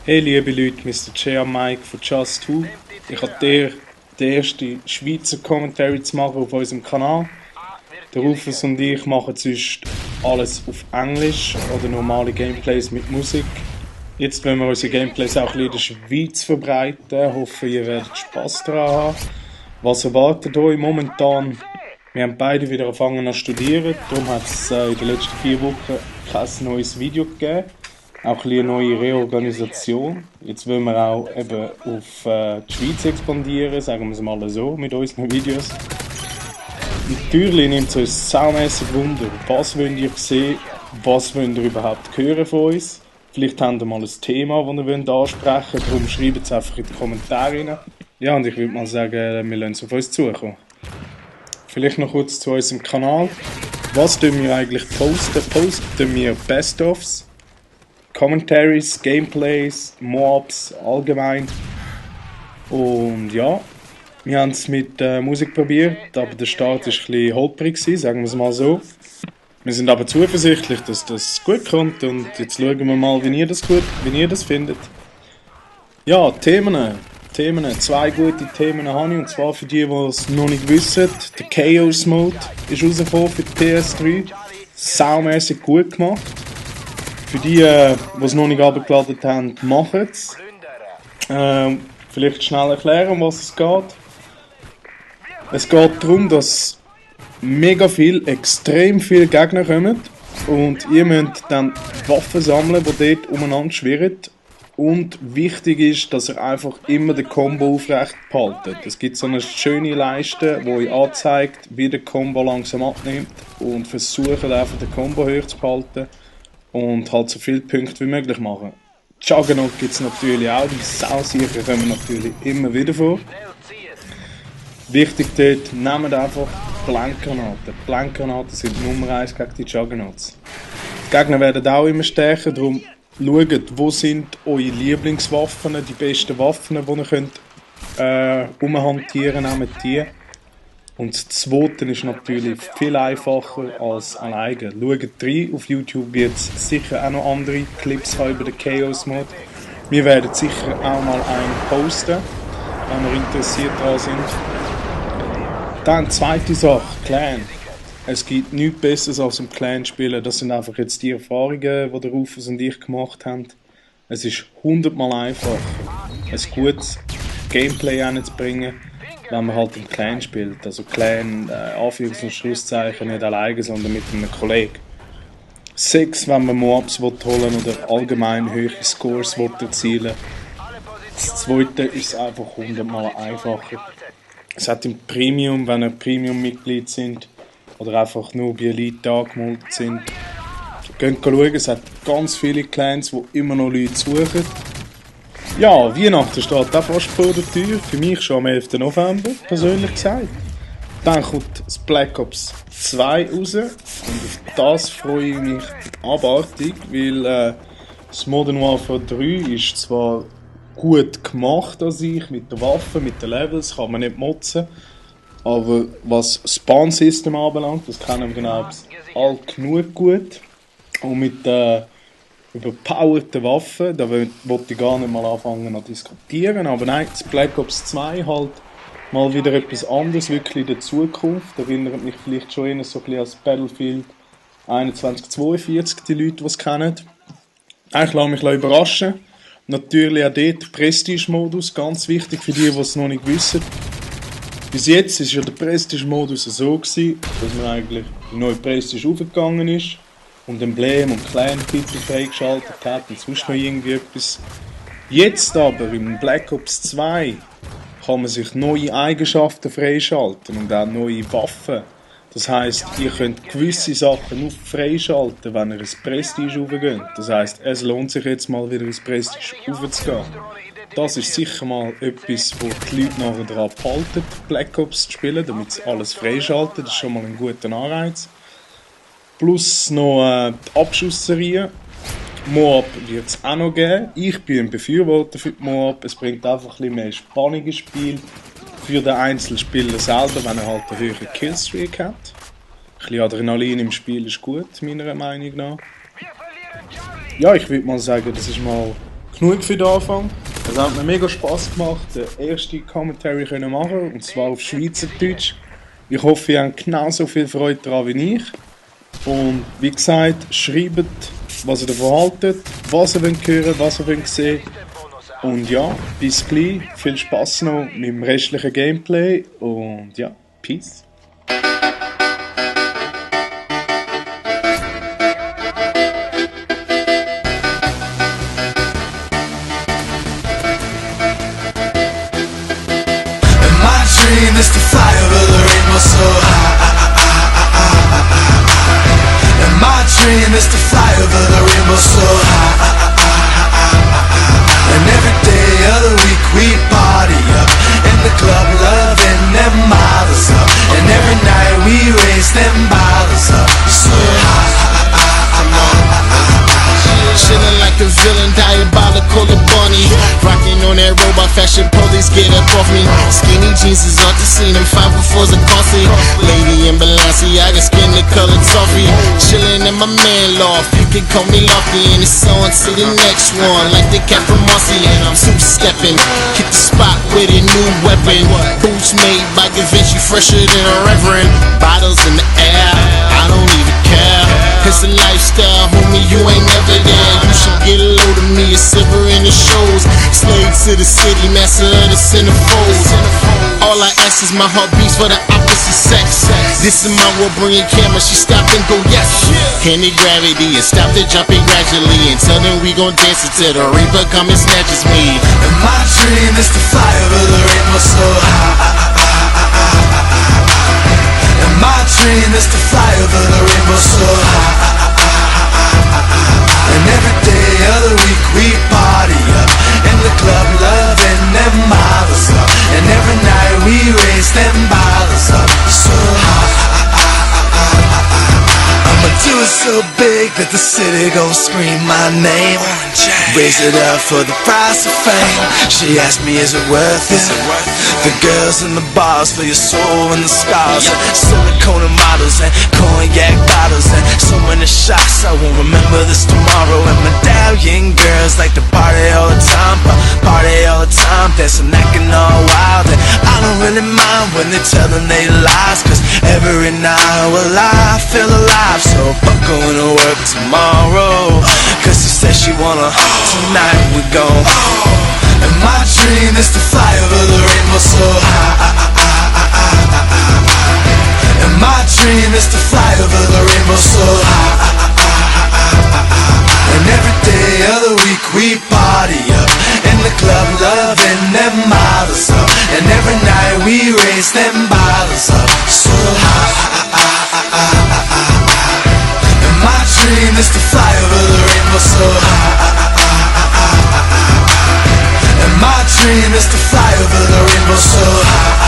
Hey liebe Leute, Mr. J. Mike von Just Who. Ich habe den ersten Schweizer Commentary zu machen auf unserem Kanal. Der Rufus und ich machen sonst alles auf Englisch oder normale Gameplays mit Musik. Jetzt wollen wir unsere Gameplays auch ein bisschen in der Schweiz verbreiten. Hoffe, ihr werdet Spass daran haben. Was erwartet euch momentan? Wir haben beide wieder angefangen zu studieren. Darum hat es in den letzten 4 Wochen kein neues Video gegeben. Auch eine neue Reorganisation. Jetzt wollen wir auch eben auf die Schweiz expandieren, sagen wir es mal so, mit unseren Videos. Natürlich nimmt es uns saumässig Wunder, was wollt ihr sehen, was wollt ihr überhaupt hören von uns. Vielleicht habt ihr mal ein Thema, das ihr ansprechen wollt, darum schreibt es einfach in die Kommentare rein. Ja, und ich würde mal sagen, wir lassen es auf uns zukommen. Vielleicht noch kurz zu unserem Kanal. Was tun wir eigentlich posten? Posten wir Best-ofs, Commentaries, Gameplays, Mobs allgemein. Und ja, wir haben es mit Musik probiert, aber der Start war ein bisschen holprig, sagen wir es mal so. Wir sind aber zuversichtlich, dass das gut kommt und jetzt schauen wir mal, wie ihr das findet. Ja, Themen. 2 gute Themen habe ich, und zwar für die es noch nicht wissen. Der Chaos Mode ist rausgekommen für die PS3. Saumässig gut gemacht. Für die, die es noch nicht abgeladen haben, machen es. Vielleicht schnell erklären, um was es geht. Es geht darum, dass extrem viele Gegner kommen und ihr müsst dann Waffen sammeln, die dort umeinander schwirren. Und wichtig ist, dass ihr einfach immer den Combo aufrecht behaltet. Es gibt so eine schöne Leiste, die euch anzeigt, wie der Combo langsam abnimmt, und versucht einfach den Combo hoch zu behalten und halt so viele Punkte wie möglich machen. Juggernaut gibt es natürlich auch, die Sausicher kommen natürlich immer wieder vor. Wichtig dort, nehmt einfach Blankgranaten. Blankgranaten sind Nummer 1 gegen die Juggernauts. Die Gegner werden auch immer stärker, darum schaut, wo sind eure Lieblingswaffen, die besten Waffen, die ihr könnt umhantieren, nehmt die. Und das Zweite ist natürlich viel einfacher als alleine. Schaut rein, auf YouTube wird es sicher auch noch andere Clips haben über den Chaos Mode. Wir werden sicher auch mal einen posten, wenn wir interessiert daran sind. Dann zweite Sache, Clan. Es gibt nichts Besseres als im Clan spielen. Das sind einfach jetzt die Erfahrungen, die der Rufus und ich gemacht haben. Es ist 100-mal einfacher, ein gutes Gameplay hinzubringen, wenn man halt im Clan spielt. Also Clan, Anführungs- und Schlusszeichen, nicht alleine, sondern mit einem Kollegen. 6, wenn man Mobs holen oder allgemein hohe Scores erzielen. Das Zweite ist einfach 100-mal einfacher. Es hat im Premium, wenn ihr Premium-Mitglied sind oder einfach nur bei Elite angemeldet sind, könnt ihr schauen, es hat ganz viele Clans, die immer noch Leute suchen. Ja, Weihnachten steht auch fast vor der Tür, für mich schon am 11. November, persönlich gesagt. Dann kommt das Black Ops 2 raus und auf das freue ich mich abartig, weil das Modern Warfare 3 ist zwar gut gemacht an sich, mit der Waffe, mit den Levels, kann man nicht motzen. Aber was das Spawn-System anbelangt, das kennen wir genau alt genug gut. Und mit überpowerten Waffen, da wollte ich gar nicht mal anfangen zu diskutieren. Aber nein, das Black Ops 2 halt mal wieder etwas anderes, wirklich in der Zukunft. Erinnert mich vielleicht schon eher so ein bisschen als Battlefield 2142, die Leute, die es kennen. Ich lasse mich überraschen. Natürlich auch dort Prestige-Modus, ganz wichtig für die es noch nicht wissen. Bis jetzt war ja der Prestige-Modus so gewesen, dass man eigentlich die neue Prestige aufgegangen ist und Emblem und Clan-Titel freigeschaltet hat und sonst noch irgendwie etwas. Jetzt aber im Black Ops 2 kann man sich neue Eigenschaften freischalten und auch neue Waffen. Das heisst, ihr könnt gewisse Sachen nur freischalten, wenn ihr ins Prestige raufgeht. Das heisst, es lohnt sich jetzt mal wieder ins Prestige raufzugehen. Das ist sicher mal etwas, wo die Leute nachher daran behalten, Black Ops zu spielen, damit sie alles freischalten. Das ist schon mal ein guter Anreiz. Plus noch die Abschussserie. Moab wird es auch noch geben. Ich bin ein Befürworter für die Moab. Es bringt einfach ein bisschen mehr Spannung ins Spiel. Für den Einzelspieler selber, wenn er halt einen höheren Killstreak hat. Ein bisschen Adrenalin im Spiel ist gut, meiner Meinung nach. Ja, ich würde mal sagen, das war mal genug für den Anfang. Es hat mir mega Spass gemacht, den ersten Commentary können machen, und zwar auf Schweizerdeutsch. Ich hoffe, ihr habt genauso viel Freude daran wie ich. Und wie gesagt, schreibt, was ihr davon haltet, was ihr wollt hören, was ihr wollt sehen. Und ja, bis gleich, viel Spass noch mit dem restlichen Gameplay und ja, Peace. Is to fly over the rainbow so high. And my dream is to fly over the rainbow so high. And every day of the week we party up in the club, loving them mothers up. And every night we raise them bottles up so high. Chillin' like a villain, diabolical a bunny. Rockin' on that robot fashion, police get up off me. Skinny jeans is off the scene, them 504s are costly. Lady in Balenciaga, skin the color toffee. Chillin' in my man loft, you can call me Lucky. And it's on to the next one, like the cat from Marcy. And I'm two-steppin', hit the spot with a new weapon. Boots made by Givenchy, fresher than a reverend. Bottles in the air, I don't even care. It's a lifestyle, homie, you ain't never there. You should get a load of me, a silver in the shows. Slave to the city, master of the centerfolds. All I ask is my heart beats for the opposite sex. This is my world, bring your camera, she stop and go yes. Hand it gravity and stop the jumping gradually. And tell them we gon' dance until the reaper come and snatches me. And my dream is to fly over the rainbow so high. And my dream is to fly over the rainbow so high. And every day of the week we party up in the club, loving them mothers up. And every night we raise them bottles up so high. I'ma do it so big that the city gon' scream my name. Raise it up for the price of fame. She asked me, is it worth it? The girls in the bars for your soul and the scars. Silicone models and cognac bottles and so many shots. I won't remember this tomorrow. And medallion girls like to party all the time, party all the time, dancing, acting all wild. And I don't really mind when they're telling they lies, cause every night well I feel alive. So buckle into work tomorrow, cause she said she wanna. Tonight we gon' and my dream is to fly over the rainbow so high. And my dream is to fly over the rainbow so high. And every day of the week we party up in the club, loving them models up. And every night we raise them bottles up so high. And my dream is to fly over the rainbow so high. And my dream is to fly over the rainbow so high.